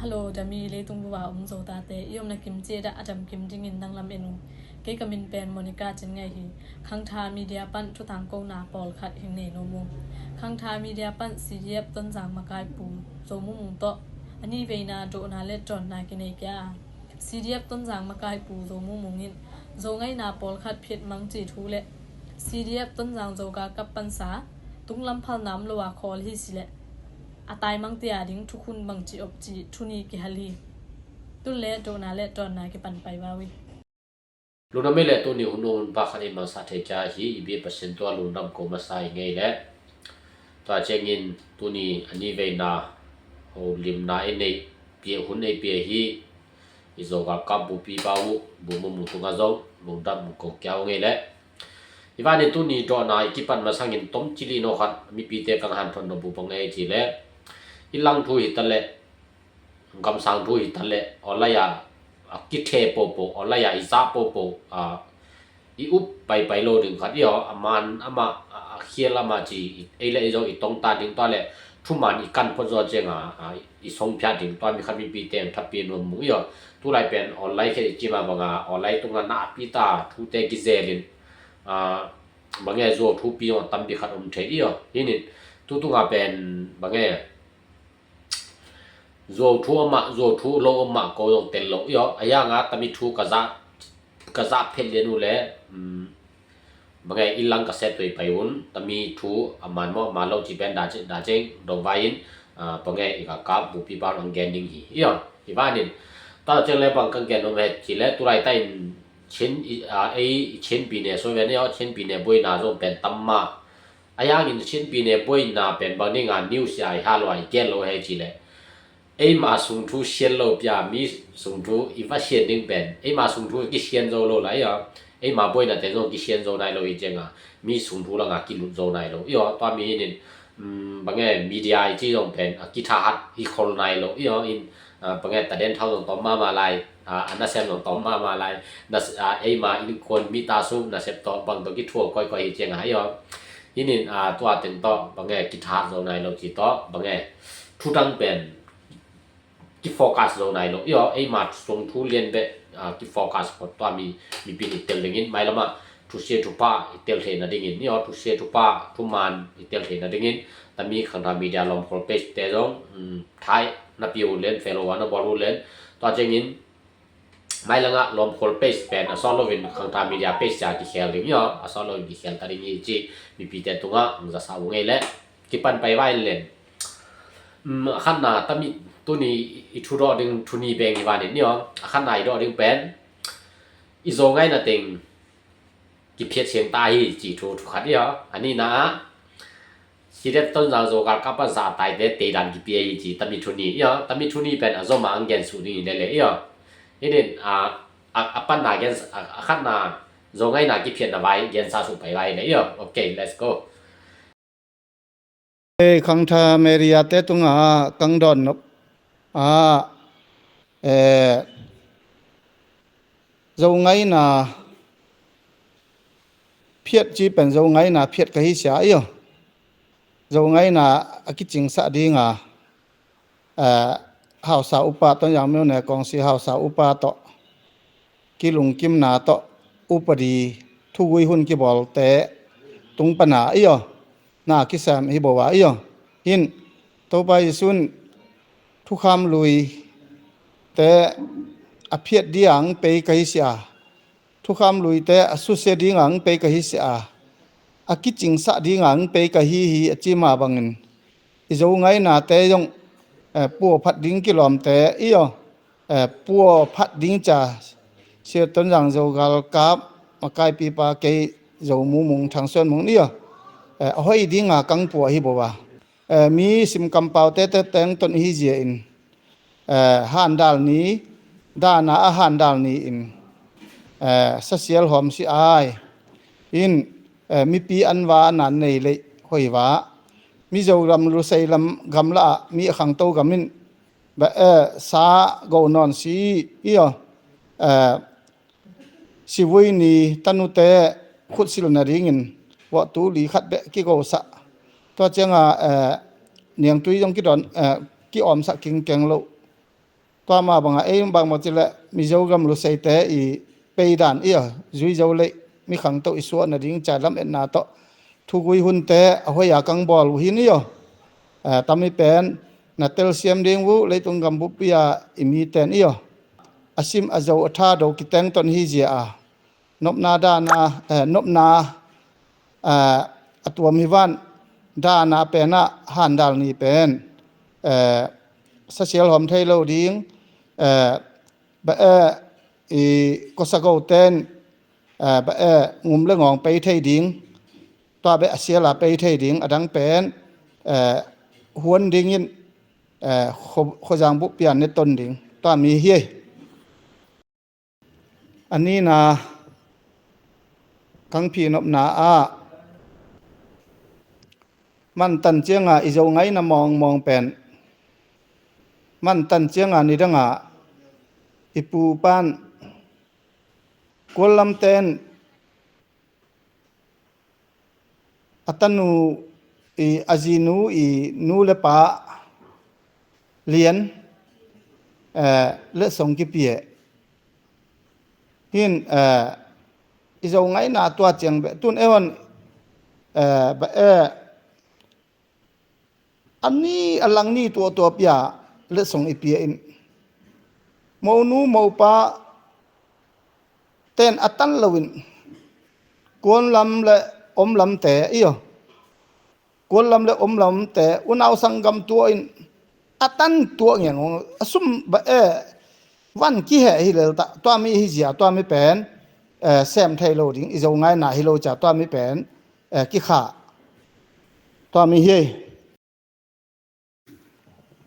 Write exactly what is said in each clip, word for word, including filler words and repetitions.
Hello, dami leitung bup a om Zotate, i omna kim ciat ah a dam kim dingin nang lam en ung. Kei ka min pen Monica Cin Ngaih hi. Khangtha Media pan thutangkona pawlkhat hing nei nuam ung. Khangtha Media pan C D F Tonzang makaipu Zo Mung Mung tawh a ni veina dawhna le dawnna kinei kia a, C D F Tonzang makaipu Zo Mung Mung in Zo ngaina pawlkhat phiat mang cih thu le C D F Tonzang Zo galkap pansa tunglam phalna om lo a khawl hi sileh a taimangte a ding thukhun bangci op cih thu nih kihal hi. Tun le dawhna le dawnna kipan pai va uh hi. Lungdam ei le tuni hun um hun pakhat ei mangsa thei kia hi. I biak Pasian tua lungdam ko masa i ngei le tua ciangin tuni a ni veina holimna ei neih piak hun ei pia hi. I Zo galkap bupipa uh Bu Mung Mung tungah zong lungdam ko kia uh ngei le i vanin tuni dawhna i kipan masangin tom cili no khat mipite kang hanthon no bu pang ei ci le i lang thu hi ta le gamsang thu hi ta le online a a kithe popo online a i zah popo a i up paipai lo ding khat i aw a man amah a khial amah ci ei le ei zong i tongta ding tua le thuman i kan phot zaw cianga i songphiat ding tua mi khat mipi teng thapi nuam mung i aw. Tulai pen online khe i cima banga online tunga nahpi ta thute kizelin bange zuau thupi zong tampi khat om thei i aw. Hinin tutunga pen bange zuau thu amah zuau thu lo amah ko zong tel lo i aw. A yanga tami thu ka zah ka zah phet lian uh le bange i lang ka set toi pai un tami thu a man maw a man lo ci pen da ceng dong vai in bange i ka kap bupi ban ang gen ding hi i aw. I vanin ta ceng le bang kang gen om he ci le tulai ta in Chin ei Chin pi ne so ven i aw Chin pi ne buaina zong pen tam ma a yangin Chin pi ne buaina pen bang dinga news ya i ha lo a i gen lo he ci le eima sungthu sian lo pia mi sungthu i va sian ding pen eima sungthu kisian zo lo lai a eima buainate zong kisian zo nai lo i cianga mi sungthu langa kilut zo nai lo i aw. Tua mi hinin bange media i ci zong pen a kithahat i khol nai lo i aw. In bange taden thau zong tom mama lai a nasem zong tom mama lai eima in kuan mi ta su nasep tawh bang tawh kithual koikoi i cianga i aw. Hinin tua teng tawh bange kithahat zo nai lo ci tawh bange thutang pen kifocus zo nai lo i aw. Eima sungthu lian beh kifocus phot tua mi mipi in i tel dingin mailamah thusia thupha i tel theihna dingin i aw thusia thupha thuman i tel theihna dingin tami Khangtha Media lawmkhawl page te zong thai na pi uh len fellow a na bawl uh len tua ciangin mailanga lawmkhawl page pen a sawt loin Khangtha Media page cia kikhel ding i aw a sawt loin kikhel ta ding i ci mipite tunga ang zasa uh ngei le kipan pai vai len. A khatna tami tuni i thu dawh ding thuni peng i vanin ni aw a khatna i dawh ding pen i Zo ngaina teng kiphiat siang ta hi ci thu thu khat i aw. A nina ah C D F Tonzang Zo galkap pansa a taite teidan kipia hi ci tami thuni i aw. Tami thuni pen a zoma ang gen suh ding i lele i aw. Hinin a panna gen a khatna Zo ngaina kiphiatna vai gensa suh pai vai le i aw. Okay, let's go. Ei Khangtha Media te tunga kang dawn nop a Zo ngaina phiat ci pen Zo ngaina phiat ka hi sia i aw. Zo ngaina a kicingsah dinga hausa upa Tonzang Myone Kongsi hausa upa tawh kilungkimna tawh upadi thugui hun kibawlte tung pana i aw. Na kisam hi bo a i aw. Hin Topa Jesu in thukham lui te a phiat diang pei ka hi sia thukham luite a susia dinga ang pei ka hi sia a kicingsah dinga ang pei ka hi hi a cima bangin i Zo ngainate zong puaphat ding kilawmte i aw. Puaphat ding ca Sia Tonzang Zo galkap makaipipa kei Zo Mung Mung Thang Suan Mung ni aw. A hoi dinga kang pua hi bo a mi simkampaute te teng ton hi zia in handal ni dana a handal ni in sasial hawm si ai in mipi an va nan nei leih hoi va Mizoram Lusei lam gamla ah mi a khangto gam in sa go nawn si i aw. Sivui ni tanute khutsil nadingin vawhtu li khat beh kigosah tua cianga niangtui zong kidawn kiawmsah kingkeng loh Tua mah bangah ei bangmah cileh Mizo gam luseite i peidan i a zui zo lei mi khangto i suah nading ca lametna tawh thugui hunte a hoih a kang bawl uh hin i aw. Tami pen na telsiam ding uh leitung gam buppi a i miten i aw. A sim a zo a tha do kiteng ton hi zia a nopna dana, eh, nopna, eh, a tuam hi van dana penah handal ni pen, eh, sasial hawm thei lo ding, eh, ba, eh, i kosago ten, eh, ba, eh, ngum le ngawng pei thei ding, tua beh a siala pei thei ding, a dang pen, eh, huan dingin, eh, kho-, khozang buh pian ne ton ding, tua mi hi ei. A nina kangphi nopna ah mantan cianga i zo ngaina mawngmawng pen mantan cianga nidanga i pu pan kual lamten a tanu i a zinu i nu le pa lian, eh, letsong kipia hin, eh, i zo ngaina tua ciang beh tun ehon, eh, ba, eh, a ni a lang ni tuahtuah pia letsong i pia in monu mopa ten a tan loin kuan lam le om lamte i aw. Kuan lam le om lamte unau sanggam tuah in a tan tuah ngiang a sum ba e van kiheh hi lelta tua mi hi zia tua mi pen, eh, sem thei lo ding i zo ngaina hi lo ca tua mi pen, eh, kikha tua mi hi.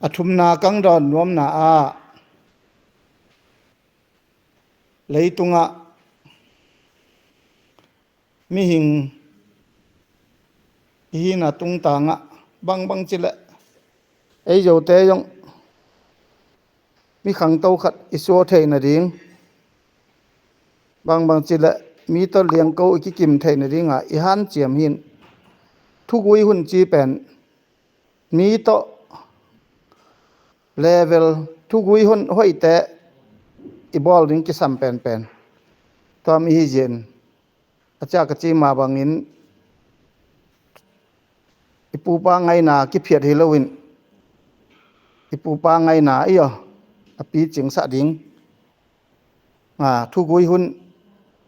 A thumna kang dawn nuamna ah leitungah mihing i hina tungtangah bangbang cileh ei zote zong mi khangto khat i suah theih nading bangbang cileh mi tawh liangko i kikim theih nadingah i hanciam hin thugui hun ci pen mi tawh level thugui hun hoihte i bawl ding kisam penpen tua mi hi zin a ciak a ci mah bangin i pupa ngaina kiphiat hi loin i pupa ngaina i aw a pi cingsah ding, a, thugui hun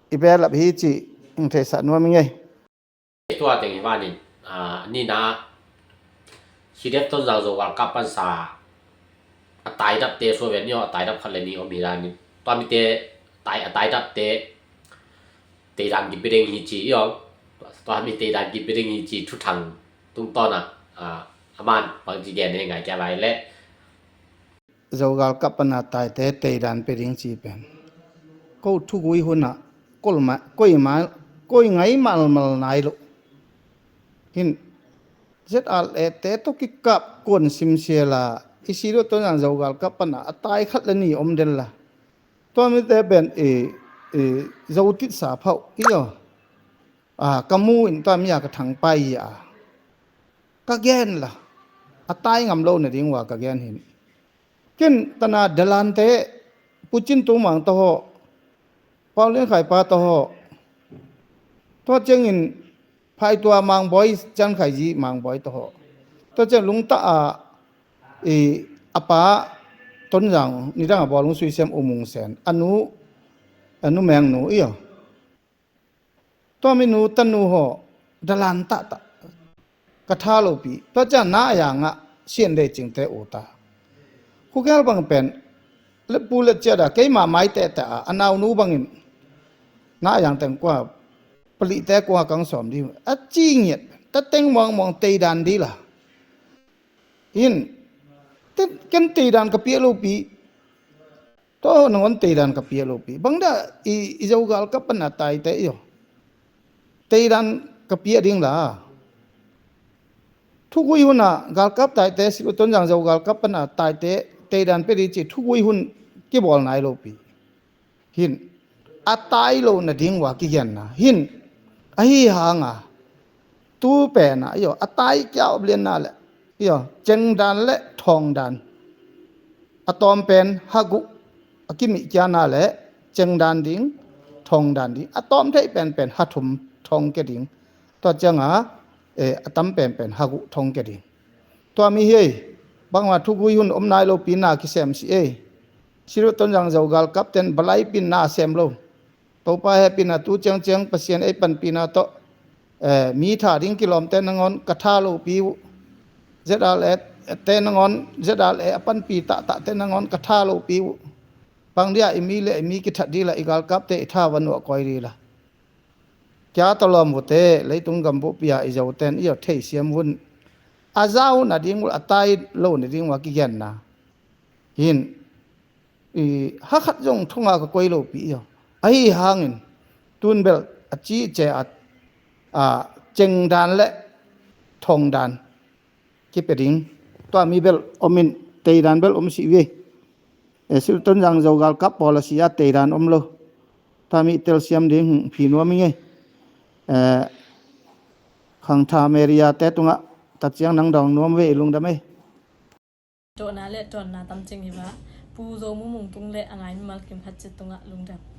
i belap hi ci ing theihsah nuam i ngei. Tua teng hi vanin, a, nina Hidep Tonzang Zo World Cup pansa a taidapte suaven i aw a taidap khat le ni om hi danin tua mite tai a taidapte teidan kipia ding hi ci i aw. Tua mi teidan kipia ding hi ci thuthang tungtawnah, a, a man bangci gen he ngai kia lai leh Zogal kap pana taite teidan pia ding ci pen ko thugui hunah koi ngai malmal nai loh hin zet al ete tawh kikap kuan simsiala i si dua tuan zang Zogal kap pana a tai khat le ni om den la tua mite pen i, i zo titsa phauh i aw. A, ka mu in tua mi a ka thangpai hi a ka gen la a tai ngam lo nading ua ka gen hin. Ken tana dalante pucin tumang tawhawh Paulian khaipa tawhawh tua ciangin phaitua mangbawi cian khaiji mangbawi tawhawh tua ciang lungta a i a pa Tonzang nidang a bawlung suisem umung sen a nu a nu mengnu i aw. Tua minu tanu haw dalan tahtah ka tha lopi tua ciang na a yangah sian dei cingte uta khukel bang pen letpu letciat a keima maitehte a a naunu bangin na a yang teng kua palihte kua kang sawm di a ci ngiat tateng muangmuang teidan dila hin ken teidan ka piah lopi Tua nangon teidan ka piah lopi bangda i, i Zogal kap pana taite i aw teidan ka piah ding la thugui huna galkap taite siluton zang Zogal kap pana taite teidan pia ding ci thugui hun kibawl nai lopi hin a tai lo nading ua kigenna hin ahi hanga tu pena i aw a tai kia op lianna le i aw cengdan le thawngdan A tawm pen haguh a kimih kiana le cengdan ding, thongdan ding. A tawm theih penpen hathum thong kia ding. Tua cianga eh, a tam penpen haguh thong kia ding. Tua mi hi ei, bangma thugui hun om nai lopi na kisem si ei. Sirut Tonzang Zo galkap ten balai pin na sem lo. Topa hehpihna tu ciangciang Pasian ei panpihna tawh eh, mi tha ding kilawmte nangawn ka tha lopi uh. ZRA te nangawn, ZRA a panpi tahtahte nangawn ka tha lopi uh. Bang dia i mi le i mi kithat dila i galkapte i tha va nuah koi dila. Kia tawlawm vute leitung gambuhpia i Zoten i theisiam vun a zau nading uh a tai lo nading uh a kigenna hin i hakhat zong thunga ka koi lopi i ahi hangin tun bel a ci ce a, a cengdan le thongdan kipia ding. Tua mi bel om in teidan bel om si ve. E, Sirut Tonzang Zo galkap pawl a si a teidan om lo. Tua mi telsiam ding phi nuam i ngei. E, khangtha meria te tungah taciang nang dawng nuam ve i lungdam ei. Tawhna le tawnna tamcing hi va. Pu Zo Mumung tung le a ngai mimal kim khat cit tungah lungdam.